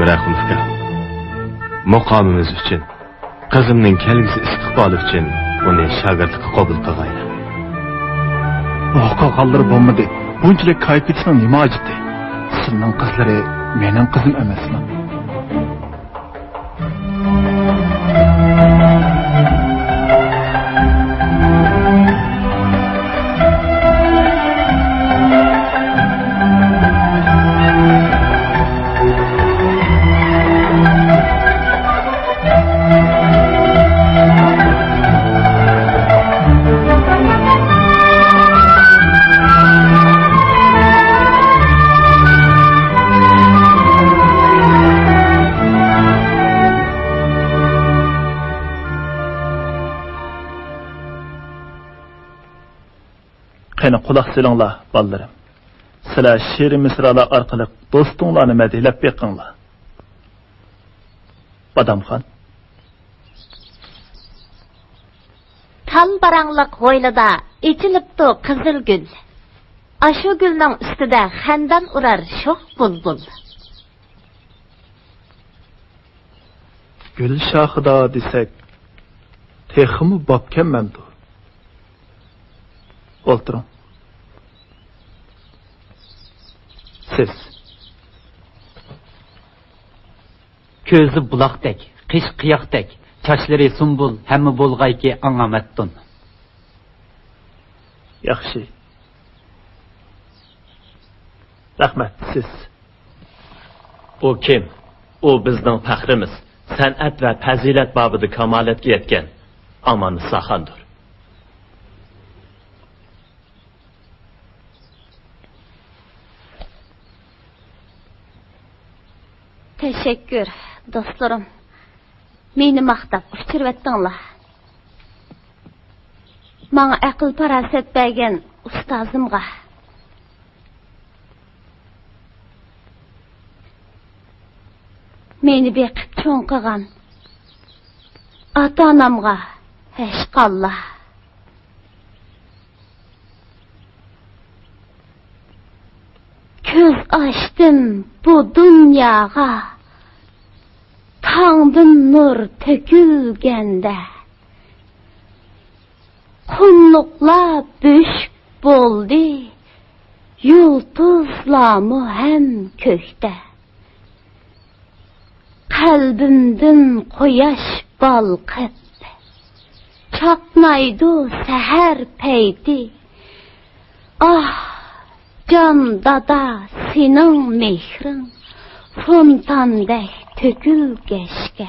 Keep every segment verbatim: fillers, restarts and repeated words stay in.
رەھىمۇللا ئاكا، مۇقامىمىز ئۈچۈن، قىزىمنىڭ كەلگۈسى ئىستىقبالى ئۈچۈن ئۇنى شاگىرتلىققا قوبۇل قىلغايلا. ئۇ قىلغانلىرى بولمىدى. بۇنچىلىك كايىپ كېتىشنىڭ نېمە ھاجىتى؟ سىلىنىڭ قىزلىرى مېنىڭ قىزىم ئەمەسمۇ؟ قېنى، قۇلاق سېلىڭلار، بالىلىرىم. سىلەر شېئىرىي مىسرالار ئارقىلىق دوستۇڭلارنى مەدھىيەلەپ بېقىڭلار. بادامخان. تال باراڭلىق ھويلىدا ئېچىلىپتۇ قىزىل گۈل. ئاشۇ گۈلنىڭ ئۈستىدە خەندان ئۇرار شوخ بۇلبۇل. گۈل شاخىدا دېسەك، تېخىمۇ بابكەنمەمدۇ؟ ئولتۇرۇڭ. سىز. كۆزى بۇلاقتەك، قېشى قىياقتەك، چاچلىرى سۇمبۇل، ھەممە بولغايكى ئاڭا مەپتۇن. ياخشى. رەھمەت، سىز. ئۇ كىم؟ ئۇ بىزنىڭ پەخرىمىز، سەنئەت ۋە پەزىلەت بابىدا كامالەتكە يەتكەن ئاماننىساخاندۇر. تەشەككۈر، دوستلىرىم. مېنى ماختاپ ئۇچۇرۇۋەتتىڭلار. ماڭا ئەقىل-پاراسەت بەرگەن ئۇستازىمغا. مېنى بېقىپ چوڭ قىلغان ئاتا-ئانامغا ھەشقاللا. كۆز ئاچتىم بۇ دۇنياغا، تاڭدىن نۇر تۆكۈلگەندە. قۇملۇقلار بۆشۈك بولدى، يۇلتۇزلارمۇ ھەم كۆكتە. قەلبىمدىن قۇياش بالقىپ، چاقنايدۇ سەھەر پەيتى. ئاھ، جان دادا، سېنىڭ مېھرىڭ فونتاندەك تۆكۈلگەچكە.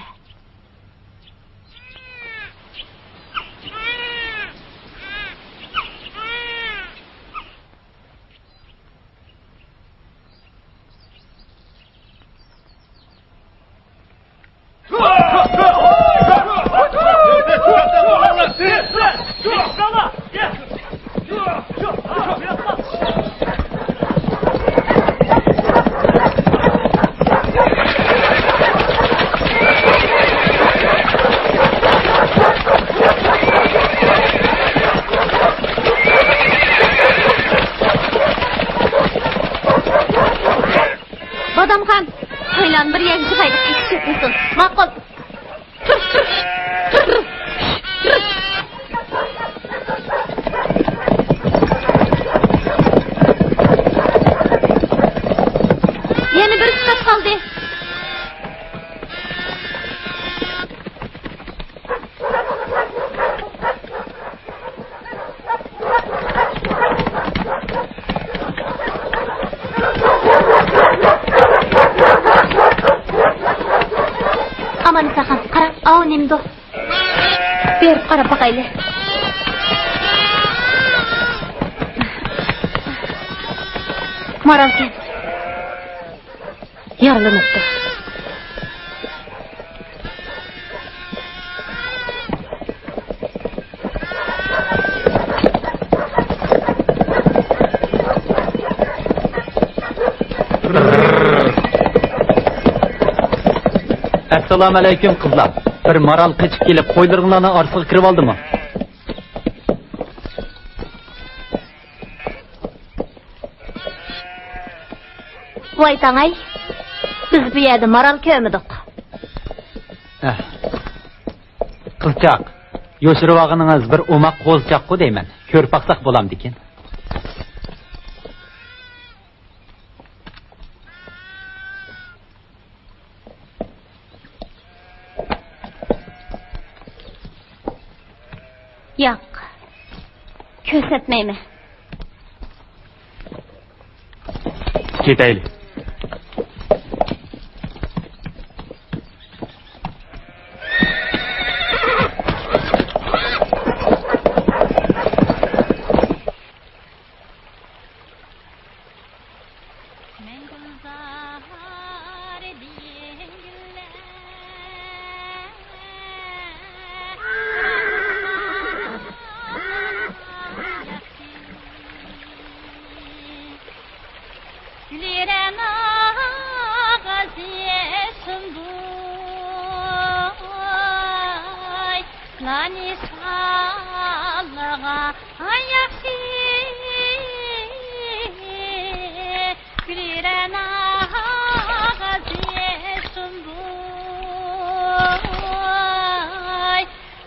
بادامخان، قويلارنى بىر يەرگە يىغايلى، قېچىپ كەتمىسۇن. ماقۇل. يەنە بىر ئىككى قاچ قالدى. ئاماننىساخان، قارا، ئاۋۇ نېمىدۇ؟ بېرىپ قاراپ باقايلى. مارالكەن. يارىلىنىپتۇ. ئەسسالامۇئەلەيكۇم، قىزلار. بىر مارال قېچىپ كېلىپ، قويلىرىڭلارنىڭ ئارىسىغا كىرىۋالدىمۇ؟ ۋاي تاڭاي، بىز بۇ يەردە مارال كۆرمىدۇق. ئەھ. قىزچاق، يوشۇرۇۋالغىنىڭىز بىر ئوماق قوزىچاققۇ دەيمەن. كۆرۈپ باقساق بولامدىكىن؟ ياق، كۆرسەتمەيمەن. كېتەيلى. مەن گۈلزار دېگەن گۈللەر، گۈلرەنا غازى سۇمبۇل،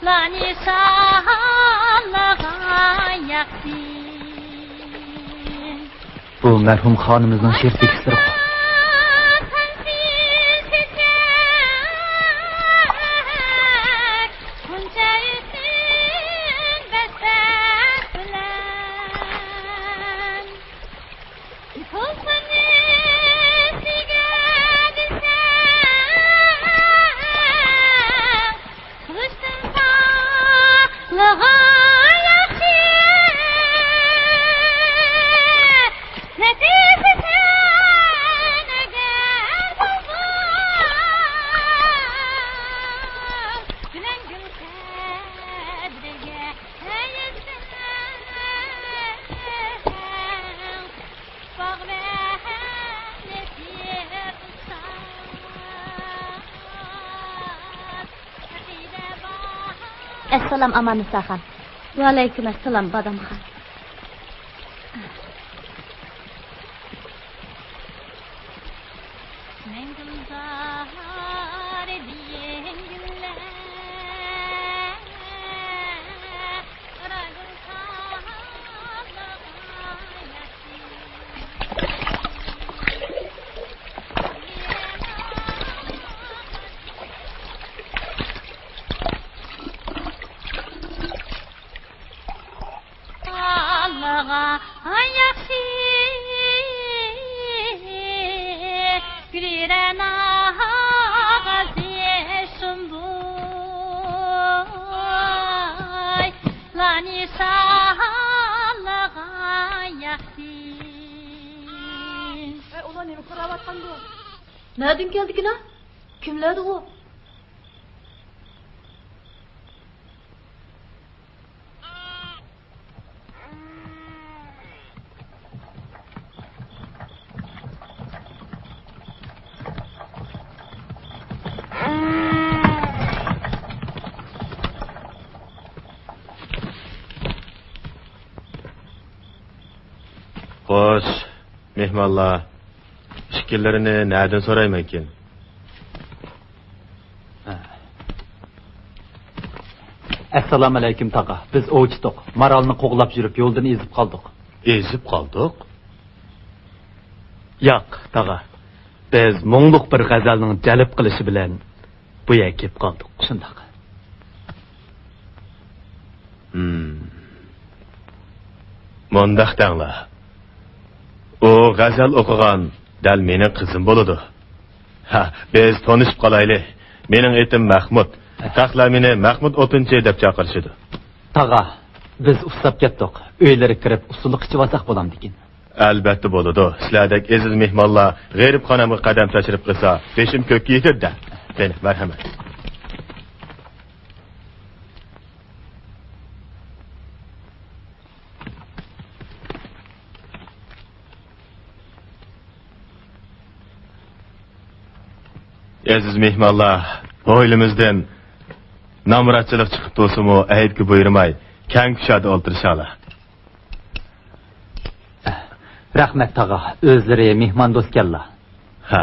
لانى سالغان ياخشى. بۇ مەرھۇم خانىمىزنىڭ شېئىر تېكىستلىرى. ئەسسالام، ئاماننىساخان. ۋەئەلەيكۇم ئەسسالام، بادامخان. ئەي، ئۇلار نېمە كولاۋاتقاندۇ؟ نەدىن كەلدىكىنا؟ كىملەردۇ ئۇ؟ خوش، مېھمانلار. ئىككىلىرىنى نەدىن سورايمەنكىن؟ ئەسسالامۇئەلەيكۇم، تاغا. بىز ئوۋچىتۇق. مارالنى قوغلاپ يۈرۈپ، يولدىن ئېزىپ قالدۇق. ئېزىپ قالدۇق؟ ياق، تاغا. بىز مۇڭلۇق بىر غەزەلنىڭ جەلپ قىلىشى بىلەن بۇ يەرگە كېلىپ قالدۇق. شۇنداق. ھىم. مۇنداق دەڭلار. ئۇ غەزەل ئوقۇغان دەل مېنىڭ قىزىم بولىدۇ. ھە، بىز تونۇشۇپ قالايلى. مېنىڭ ئېتىم مەخمۇت. تاغىلار مېنى مەخمۇت ئوتۇنچى دەپ چاقىرىشىدۇ. تاغا، بىز ئۇسساپ كەتتۇق. ئۆيلىرىگە كىرىپ ئۇسسۇلۇق ئىچىۋالساق بولامدىكىن؟ ئەلۋەتتە بولىدۇ. سىلەردەك ئېزىز مېھمانلار غېرىبخانامغا قەدەم تەشرىپ قىلسا، بېشىم كۆككە يېتىدۇ-دە. قېنى، مەرھەمەت. ئەزىز مېھمانلار، ھويلىمىزدىن نامراتچىلىق چىقىپ تۇرسىمۇ، ئەيىبكە بۇيرۇماي، كەڭ كۇشادە ئولتۇرۇشالا. رەھمەت، تاغا. ئۆزلىرى مېھماندوستكەنلا.